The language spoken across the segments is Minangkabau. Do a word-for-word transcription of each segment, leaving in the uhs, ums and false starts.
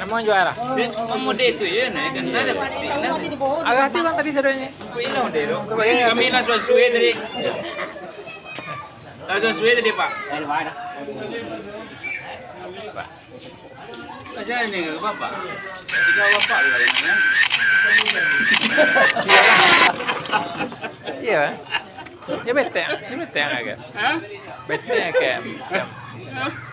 Namo juara? Dia model tu je, nah, kan. Ada pasti, nah. Agak hati bang tadi sadonyo. Aku hilang deh tu. Kami langsung suwe tadi. Langsung suwe tadi, Pak. Aja ini ke bapak? Tiga bapak juga ini, ya? Iya. Ya, betek. Ya, betek agak. Hah? Betek kayak, kayak,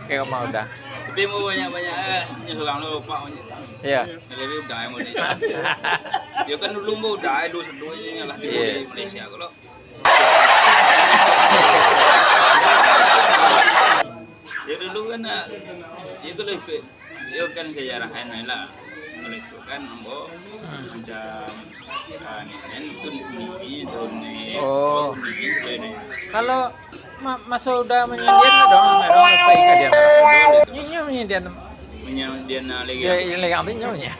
kayak rumah udah. Tapi mau banyak-banyak, eh, nyo surang lo, Pak, banyak. Iya. Lebih udah yang boleh. Dia kan dulu mau udah, dulu satu ini lah tiba di Malaysia, kalau. Ya, dulu kan, ah, ya, kalau ikut, ya, kan sejarah kan lah. Kalau itu kan ambo macam, ah, ni kan tu ni, tu ni, Oh. tu ni, tu ni. Kalau ma-, masa udah manyandian tu dong, dong, apa ikan dia? Nyo, nyo manyandian. Manyandian, ah, lagi. Ya, yang lagi ambil nyo nya.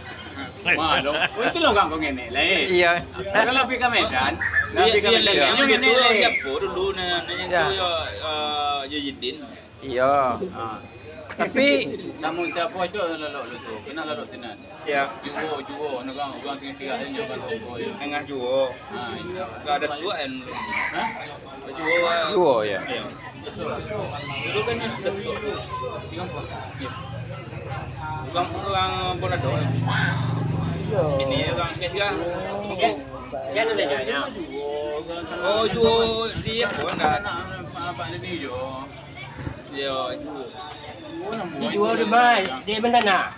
Wah, lo, oh, itu lo ganggu ngene lah, eh. Iya. Kalau pi ka Medan, lah Iya, pi ka iya, Medan, iya. nyo ngene Itu lah. siapa dulu na-, nanya Ya. tu ya, eh, Jojidin. Iya. Ah. Tapi Sama siapa tu lalok lu tu? Kena lalok sinan. Siap. Juo, juo, nak urang, urang Sungai Sirah ni, urang Tongko ya. Tengah juo. Ah, iya. Enggak ada tua kan? Hah? Juo, ah. Juo, ya. Iya. Betul. Dulu kan ada tua tu. Iya. Urang, urang Bonado. Iya. Ini urang Sungai Sirah. Iya. Siapa namanya? Oh, juo di apa, enggak? Anak, anak, anak, anak dia ni, jo. Yo, juo. Dijual di bai, di Bentana.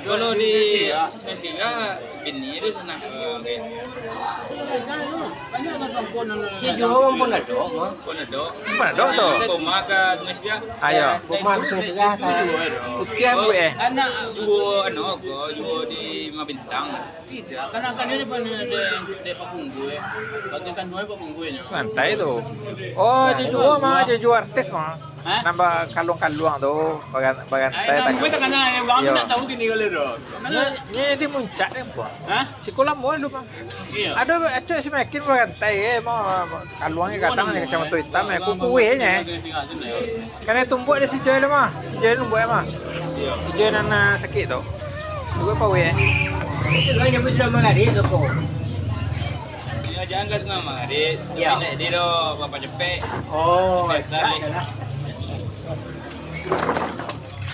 Kalau di Sungai Sirah, bini tu sana. Dijual urang Bonado, mah. Bonado. Bonado tu. Boma ka Sungai Sirah. Ayo. Boma ka Sungai Sirah, ka Putiah, Bu, eh. Anak juo, anu, ko, juo di Mabintang. Tidak, kan angkatnyo di, di, di Pak Punggui. Bagi kan dua Pak Punggui nyo. Santai tu. Oh, Nah, juo mah, juo artis mah. Hah? Nambah kaluang-kaluang tu, bagan-, bagantai Ai, tangan. Nambah tangan, ai, urang Yo. nak tahu kini kali tu. Ni, ni di muncak ni, Bang. Hah? Sikolah mall tu, Bang. Iya. Ada acok si Mekin bagantai, eh, mau, mau kaluang ni kadang ni kacamata hitam, eh, kukuih ni, eh. Kan dia tumbuk dia si Joy tu mah. Si Joy tumbuk eh mah. Iya. Si Joy nan, ah, sakit tu. Tumbuk pawai eh. Itu kan nyebut sudah mengarit tu, kok. Ya, jangan gas ngam, Rit. Ya. Naik dia dah, Bapak Cepek. Oh, Biasa, tak Rit. adalah.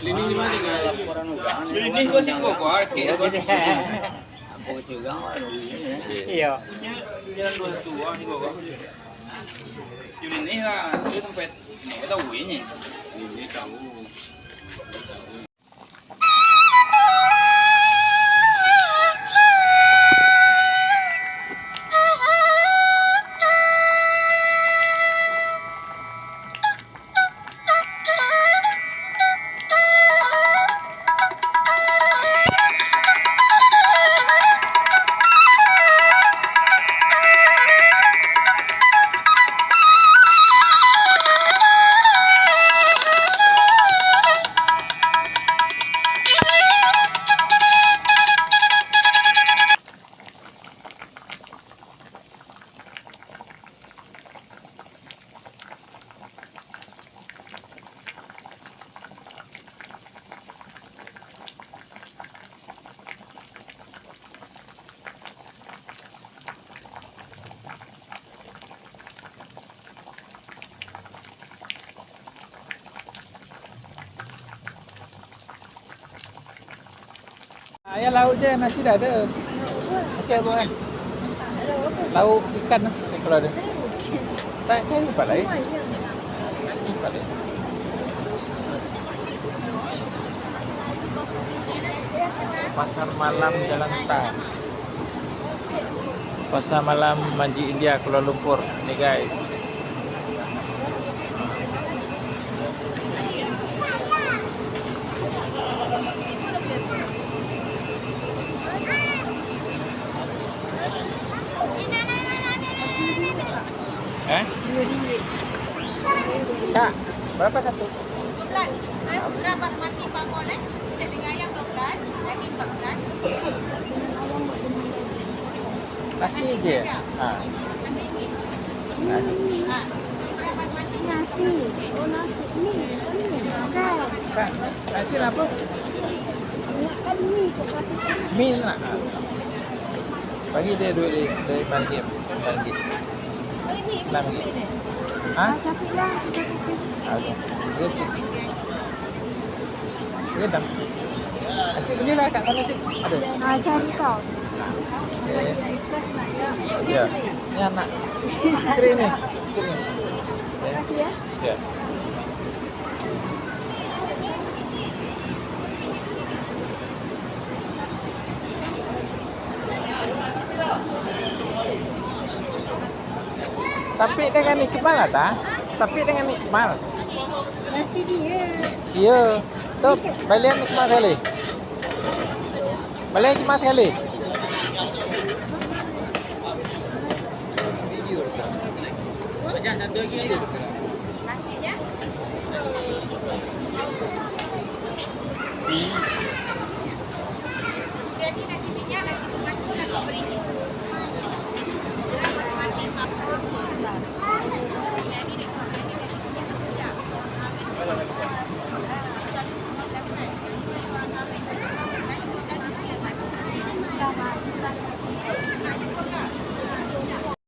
Ini cuma tinggal laporan orang. Ini gua sih kok, kok, Rit. Apa kecil orang, orang ni, eh? Iya. Jalan dua satu, ah, ni gua, Bang. Yuli ni lah, dia sampai, ni, dia tahu ini. Ini tahu. Ah, ya, lauk je, nasi dah ada. Nasi apa, kan? Lauk ikan lah, kalau ada. Tak, cari tempat lain. Tempat lain. Pasar malam Jalan Tan. Pasar malam Masjid India, Kuala Lumpur. Ni, guys. Eh? Kak, berapa satu? Dua belas. Anu, berapa mati Pak Pol, eh? Daging ayam dua belas, daging empat belas. Nasi je. Ha. Nasi. Nasi. Oh, nasi. Ni, ni. Kan, Acil apo? Mi nak? Bagi dia duit dari, dari Margim. Margim. Enam ringgit. Ha? Ah, capek lah, capek sikit. Ah, okey. Okey, Cik. Okey, dah. Acil, belilah kat sana, Cik. Ada. Ah, cari tau. Ya. Ni anak. Sini ni. Sini. Ya. Makasih ya. Ya. Sapik dengan Ikmal lah, ta? Sapik dengan Ikmal. Masih dia. Iya. Tu, balian Ikmal sekali. Balian Ikmal sekali.